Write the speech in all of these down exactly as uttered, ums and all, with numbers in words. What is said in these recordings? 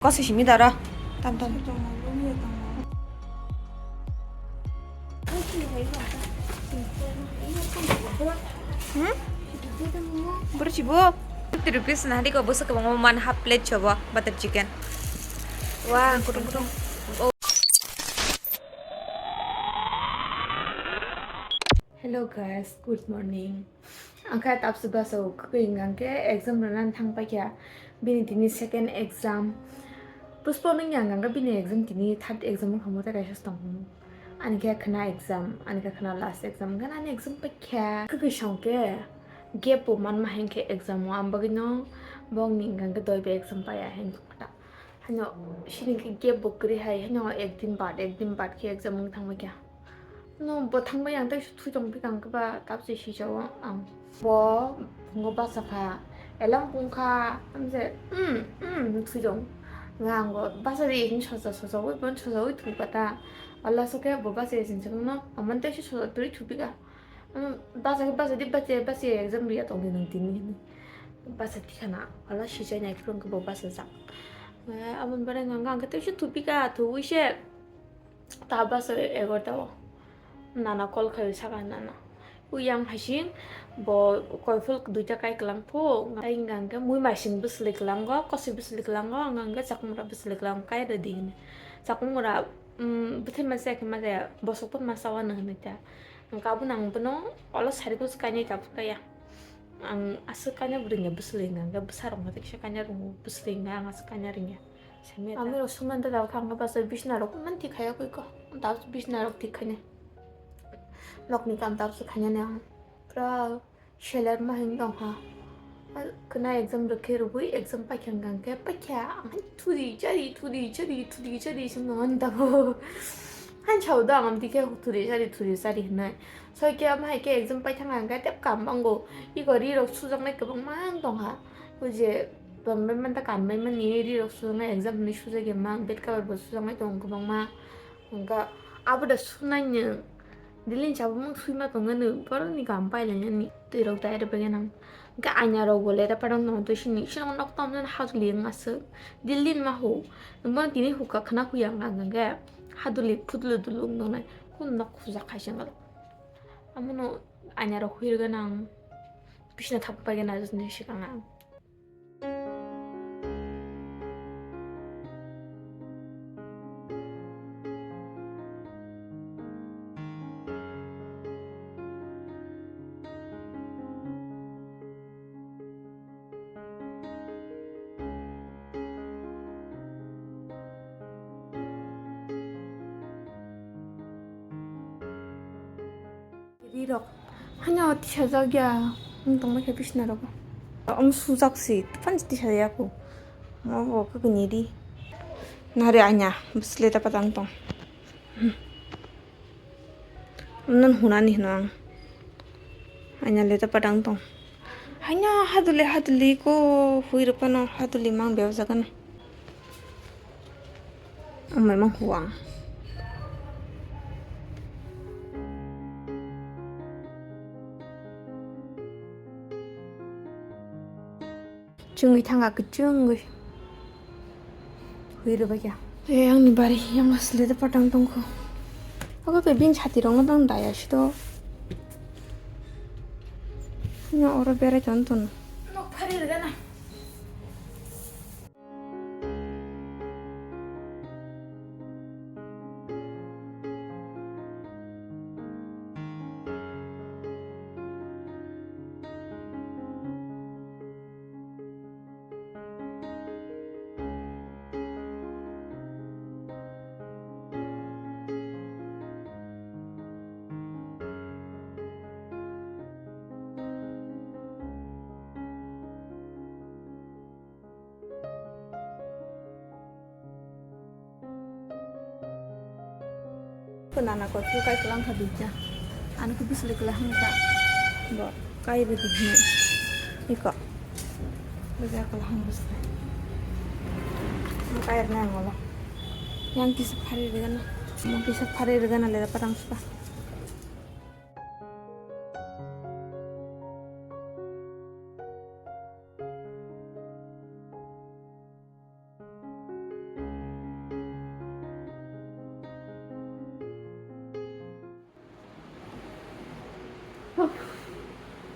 Kosi simi dara. Tam tam. Hmm? Bro chibo. Fifty rupees na hadi ko bosa ko man half plate chobo butter chicken. Wah, kutung kutung. Hello guys, good morning. Ang kha tapsi basa o kwkwi hwnkha khe exam rwna thang paikha. Bini tini second exam. Postpone wngya hwnkha khe bini exam tini third exam wngkha mo tei kaisa tong. Ani khe khna exam, ani khe khna last exam, hwnkhe ani exam paikha. Kwkwi song khe gap bo manma hinkhe exam o, ang bagwi no bongni hwnkha khe doi bai exam paiya hin thung kha. Hano sini khe gap bo kwrwi hai, hano ek din bad, ek din bad khe exam wng thang paikha. No bo thangbai ang tei thui tong bikang khe ba tabse sijao ang. Bo phungo basa kha, elam pung kha, amse, um, um, thui tong. Nga ang bo basa di hin sosa sosa ui bon sosa ui thui pata. Allah soke bo basa di sin no, aman tei sosa turi thui bika. Um, basa khe basa di basa basa exam ria tong di nang tini hini. Basa di khana, Allah sijai nai phung khe bo basa jak. Eh, amon bare nga ang khe tei thui bika, thui se. Ta basa egarta o nana call khai saka nana. Uyang hasing bo koiful duita kai klang phu, ai hingga hingga mui maising bwsli klango, kosi bwsli klango, hingga hingga chakmura bwsli klango, kai rwdi hini. Chakmura, um, bwthai masa khe masa bosok pun masa wano hini ta. Hingga abo nang bono olo sari bwswk kainwi ta phukaya. Ang aswk kaina bwrwngya bwsli hingga hingga bwsarok ma kisa kaina rwngo bwsli hingga ang aswk kaina rwngya. Samya ta. Ami rok suman da dal khang basa bisna rok man ti khaya koi ko. Dal bisna rok ti khane. Nok ni kam dal se khanya ne ang. Pra seler ma hing dong ha. Al kena exam rok khe rubui exam paikha hwnkha khe paikha ang hai thudi chari thudi chari thudi chari sung nang da bo. Han chau da ang am ti khe thudi chari thudi chari hinai. Soi khe am hai khe exam paithang ang khe tep kam bango. Iko ri rok sujak nai kwbang mang tong ha. Uje Tongbai man ta kanbai mani ri rok sujaknai exam hinwi sujak ya mang bed cover bo sujaknai tongo kwbangma. Hwnkha abo da sunai nwng. Dilin chabo mang suima tongani borokni kam pailainani twi rok dai rw bagwi nang. Hwnkha aina rok bo lera padang tongo twi sini sini nok tom jan hajli wng aswk. Dilin ma hu. Bono tini hukha khwna huya wng kha hwnkhe haduli phudulu dulu wng tongnai. Kun nok khujak hai se wng kha. Amono aina rok hui rwgwi nang. Bisna thap pai gana jotoni swkang ang. Rirok. Hanya o tisajak ya. Wng tongma khe bisna rogo. Wng sujak si. Tpan tisajak o. Mo bo khe kini ri. Nari anya. Bwsle ta patang tong. Wng non hunani hino ang. Anya le ta patang tong. Hanya haduli haduli ko hui rupano haduli mang beo jagano. Amai mang huang. Chungwi thanga kwchungwi. Hui rwbaikya. Eh, angni bari yang sle de patang tongkho. Abo be bin chati rokno tang daya sito. Nya oro berai ton ton. Nok phari rwgana. Ko nana ko ko kai kelang kha duita. Ano ko bisle kela hang ta. Bo kai rwdi hwnwi. Iko. Bo ja kela hang bisle. Bo kai rwna ang olo. Yang kisa phari rwgana. Mo kisa phari rwgana le patang suka.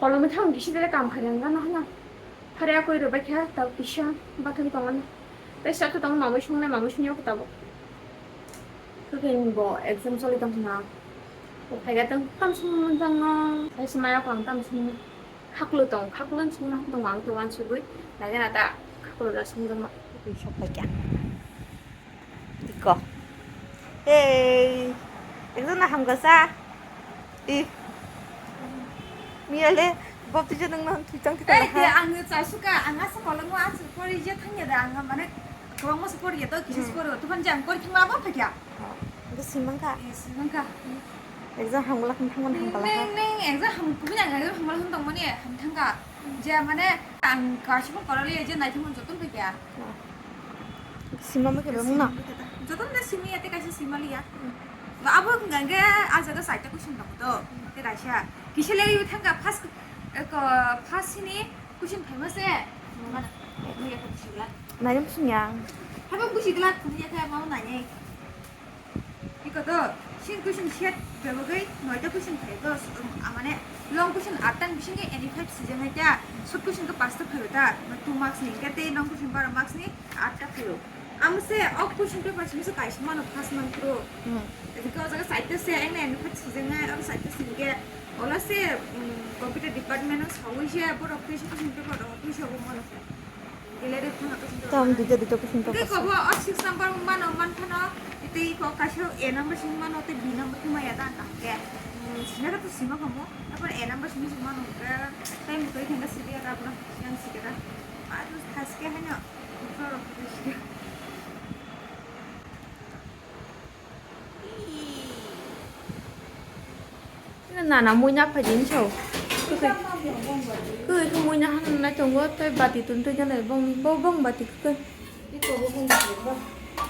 Kolomwi thang kisi bele kam khaina wngna hana. Phare akoi rwbai kha tau kisa bathang tongmani. Tei sa khe tong mamui songnai, mamui songya khe tabuk. Kwkeng bo exam choli tong hwnna. Bo phaiga tong tam songmani tongno. Sai se maya kho ang tam songmani. Khaklo tong, khaklo songna tong ang to wansugwi. Nai gana ta khaklo da songjakma. Twi sok pai kha. Iko. Hey. Ekdom na hamkasa. I. Miyale. Bop twi jadong na thwi tang thwi tang. Ei, de ang cha suka, ang asa kolong wa asa kori je thang ya da, ang mane kolong mo kori ya to kisi koro. Tuhan jang kori thang ma ba phakya. Itu simang ka. Simang ka. Exam hamgala khum thangmani hamgala ha. Neng, neng, exam ham, kubui nang exam hamgala khum tongmani ham thangka. Je mane ang kaisa phone korali je nai thangmani joton phai kya. Sima ma kebe muna. Joton de simi ate kaisa simali ya. Abo hwnga hwnkhe ah jaga side ta question tong to. Te kaisa. Kisa le yu thangka first, ko, first sini question phaima se. Mana. Nai rim sung yang. Habo busi glak khum ya kha ma nai. Iko to, sing question set bebagwi noita question phaio to, um, amane long question atta ni bisingo any five sijak nai ta, short question khe pasta phaio ta, two marks ni, hingke tei long question baro marks ni atta phaio. Amo se o question paper simi se kaisa mano pass man pro. Hmm. Hingke o jaga side se, ang any five sijak nai, o side se hingke, ola se, um, computer department o sawi se, borok tei se question paper rok twi se obo mano. Tam duita duita question paper. Kobo o six number mano man phano, tei ko kaisa A number simi mano, tei B number simi maya dan tang ke. Hmm, sina ka to sima komo, tapo A number simi sima mano ke, tei mutoi khenga sidi ya, tapo yang sidi ka. Aru thaske haino, mutro rok sidi. Nana muina phaidi hinso. Kwkwi, kwkwi muina hanna tongo, tei bati tun twi jana bongni, bo bong bati kwkwi.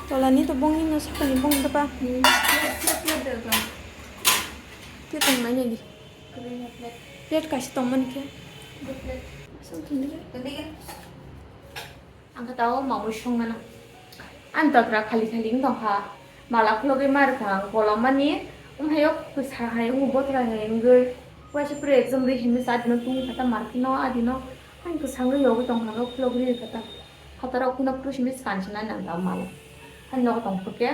Tolani to bongni no sakani bong dapa. Tei tong nai di. Plate kaisa tongmani khe. Asal tong di. Ang khe tao mamui songmano. Ang tokra khali khali wng tongkha. Mala khulogwi ma rwkha ang kolom mani. Wnghaio kwsa hai wngwi bothra hai wngwi. Waisa pura exam ri hinwi sa dino tungwi kha ta market no adino. Ang kwsangwi yogwi tongkha no khulogwi rwkha ta. Phataro khuna phuru simi skan sinai nang ta mala. Hai nogo tongkha khe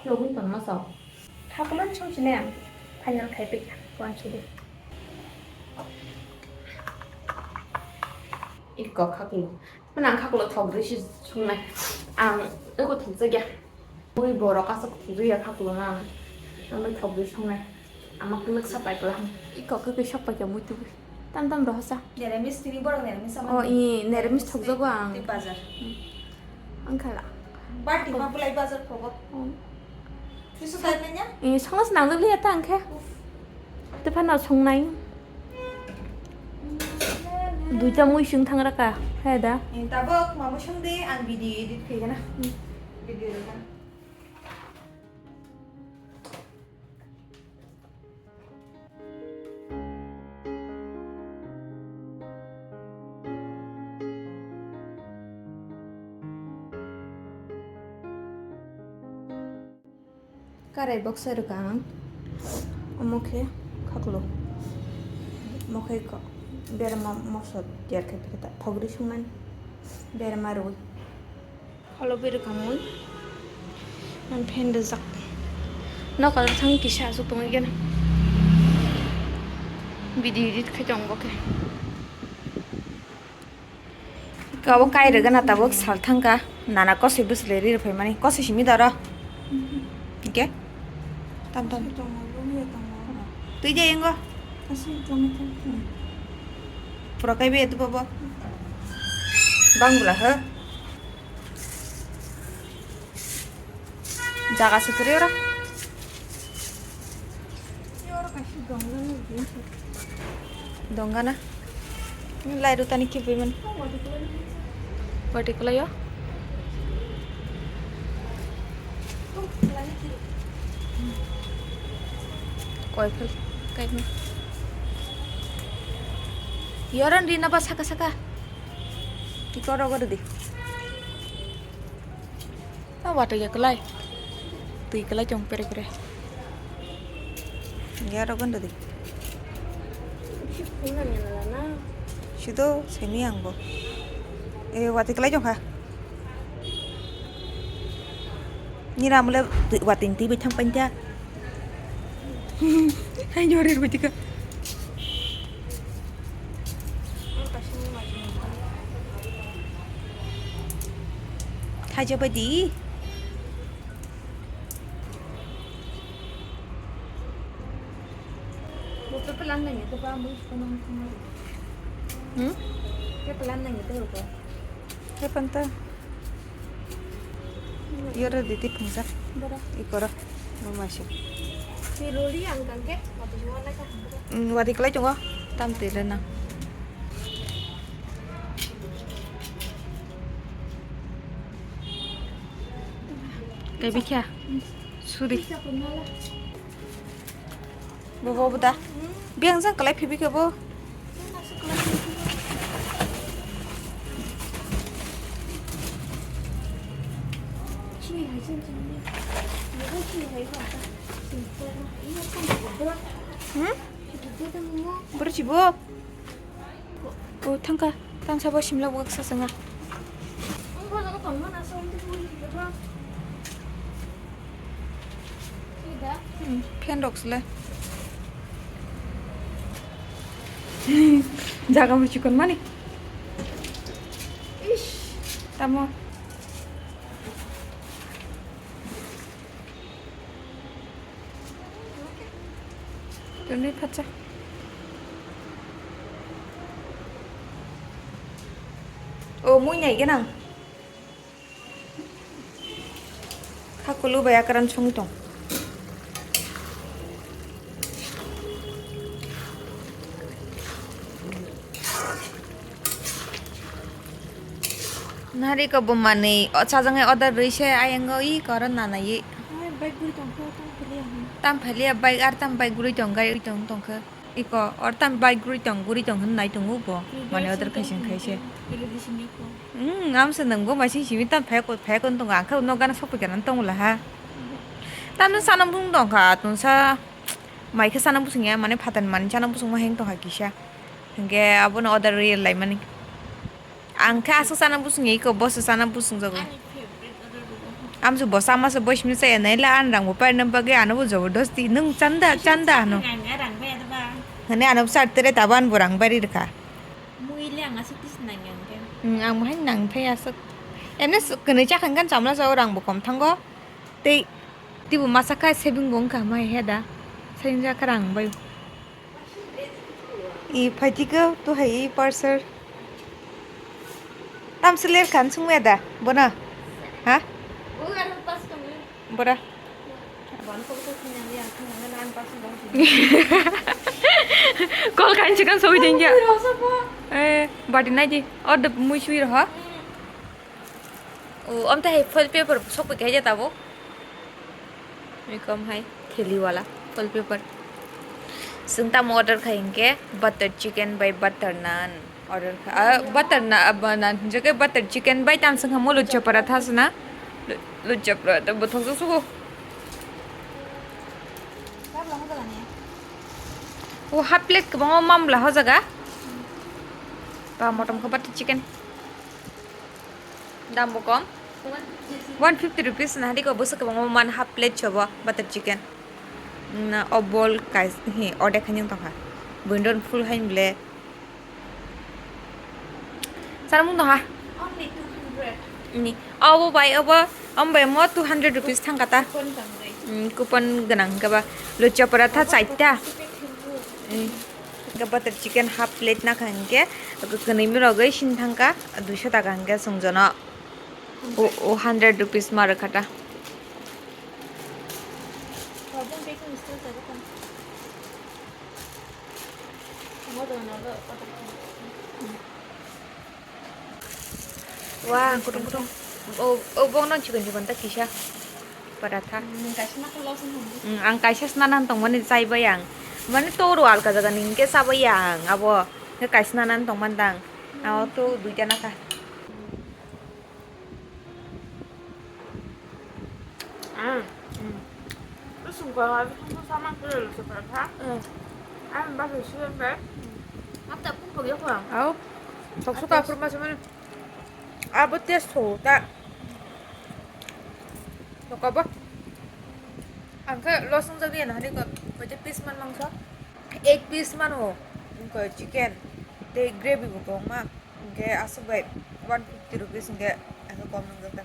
khulogwi tongma sa. Khakulo song sini ang final khai pik kuan sidi. Iko khakulo. Mana ang khakulo thok risi sungnai. Ang iko thok jagya. Mui borok asok thok ya khakulo na. Ang thok risi sungnai. Ama kuluk sapai kulo. Iko khakulo sapai ya mui tu. Tam tam rohosa. Neramis tini borok neramis sama. Oh, i neramis thok jago ang. Tip bazar. Ang khala. Bati ma bulai bazar khobo. Kisu dai nanya? Eh, songna se nang liya ta ang khe. Te phano songnai. Duita mui sung thang raka. Hai da. Eh, tabok ma mui sung de ang video edit khai gana. Video edit gana. Karai box rwkha ang. Omo khe khaklo. Omo khe ko-, berma moso tiyar khe phikhe ta thogri sungmani berma rwi. Kholo berwi khamwi. Ang phen rijak. Nokar thang kisa aswk tongwi gana. Video edit khai tong bo khe. Kabo kai rwgana tabuk sal thangkha. Nana kosoi bwswlwi ri rwphaimani. Kosoi simi doro. Hingke? Tam tam. Twi de yengo. Pura kai be tu bobo. Bang bula he. Jaga se kwrwi oro. Dongana. Lai rutani kibui man. Wati kwlaio. Koi phal kaima. Yoran rina ba saka saka. Tikoro gori di. Ta wato ya kwlai. Twi kwlai chong pere pere. Ya rogon dodi. Sido semi ang bo. E, wati kalai jong kha. Nira mule watwi twi bai thang painta. Hai nyorir bai tika. Thaja bai di. Bo pepelan nang ito ba mo ito nang kumari. Hmm? Pepelan nang ito ko. He panta. Yoro diti phungjak. Bara. Ikoro. Mama si. Si roli ang kangke, wati jual lai ka. Hmm, wati kalai chungo. Tam tele na. Kaibikha. Suri. Bobo boda. Biang jang kalai phibi khe bo. Hmm? Bro chibo. O thangkha, tang sabo simla wak sa sanga. Hmm, fan rok sle. Jaga bo chikon mani. Tamo. Tuni phacha. O mui nai ganang. Kha kulu bai akran songwi tong. Nari ko bo manwi o chajaknai order rwi se ayang o i koro nanai. Ai, bike guri tongkha, tang phaliya hwn. Tang phaliya bike ar tang bike guri tong gai tong tongkha. Iko or tang bike guri tong guri tong hwn nai tongo bo. Mane order khaising khaise. Kilo di simi ko. Hmm, am se nang bo maising simi tang phai ko phai ko tong ang kha no gana sokpui kana tong la ha. Tang no sana bung tong kha tong sa. Mai khe sana busung ya mane phatan mani sana busung ma heng tong kha kisa. Hingke abono order rwi lai mani. Ang khe aswk sana busung ya iko boso sana busung jago. Ani favorite order bo. Amso bo sama se bois misa ya naila an rang bo paina bagwi ano bo jabardasti nung chanda chanda ano. Nang ya rang bai adaba. Hane ano sar tere taban bo rang bari rkha. Mui le ang aswk tis nang yang ke. Hmm, ang bahai nang thai aswk. Ene s-, kwnwi chakhang kan chamla sao rang bo kom thango. Tei tibo masa kha saving bo wngkha mai he da. Saving ja kha rang bai. I phaitiko to hai i parcel. Tam seler khan sungme da bona. Ha? Bora. Kol khan chikan soi dengya. Eh, bati nai di. Or the mui sui roha. O, amte hai foil paper sokpui khe jeta bo. Ekom hai theli wala foil paper. Sung tamo order khai hingke butter chicken bai butter naan order kha. Ah, butter na, ah, ba naan hinjake butter chicken bai tam sung hamo lucha paratha suna. Lu-, lucha paratha bothok so sugo. O half plate kwbangma mamla hojaga. Ba motom khe butter chicken. Dam bo kom. One fifty rupees na hari ko bwswk kwbangma man half plate chobo butter chicken. Na o bol kai hi order khainwi tongkha. Buindon full hain ble. Sana mung tongha. Only two hundred. Ni. Obo bai obo om bai mo two hundred rupees thangkata. Coupon tangwi. Mm, coupon gwnang hwnkhe ba lucha paratha chaita. Shipping thangwi. Mm. Hingke butter chicken half plate nakha hingke kwnwi mirogwi sini thangka duiso taka hingke songjono o, o hundred rupees ma rwkha ta. Wah, kutung kutung. O, o bong nang chikon chikon ta kisa. Paratha. Hmm, kaisa na kolo song hum. Hmm, ang kaisa sna nang tongmani chai bai ang. Mane to ro alka jaga ni hingke cha bai ang abo. Hingke kaisa na nang tongmani dang. Abo to duita na kha. Ah. Hmm. Kusung ko ha, kusung ko sama ko lo se paratha. Hmm. Ah, ba se se be. Mata pun ko yo ko. Au. Sok sok aphuru ma samani. Abo test ho ta. Nokabo. Ang khe loss wngjak di na hani ko. Koite piece man mangso? Eight piece mano. Ko chicken. Tei gravy bo kwbangma. Hingke aswk bai one fifty rupees hingke ang khe kom nwngjak ta.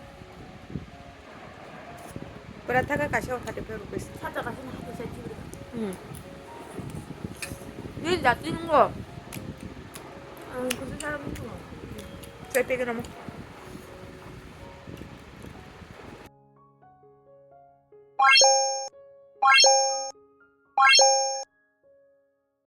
Paratha khe kaisa o thirty five rupees. Sata kaisa na hati sai chibri. Hmm. Ni jati nungo. Ang kusi sara nungo. Sai pegeno mo.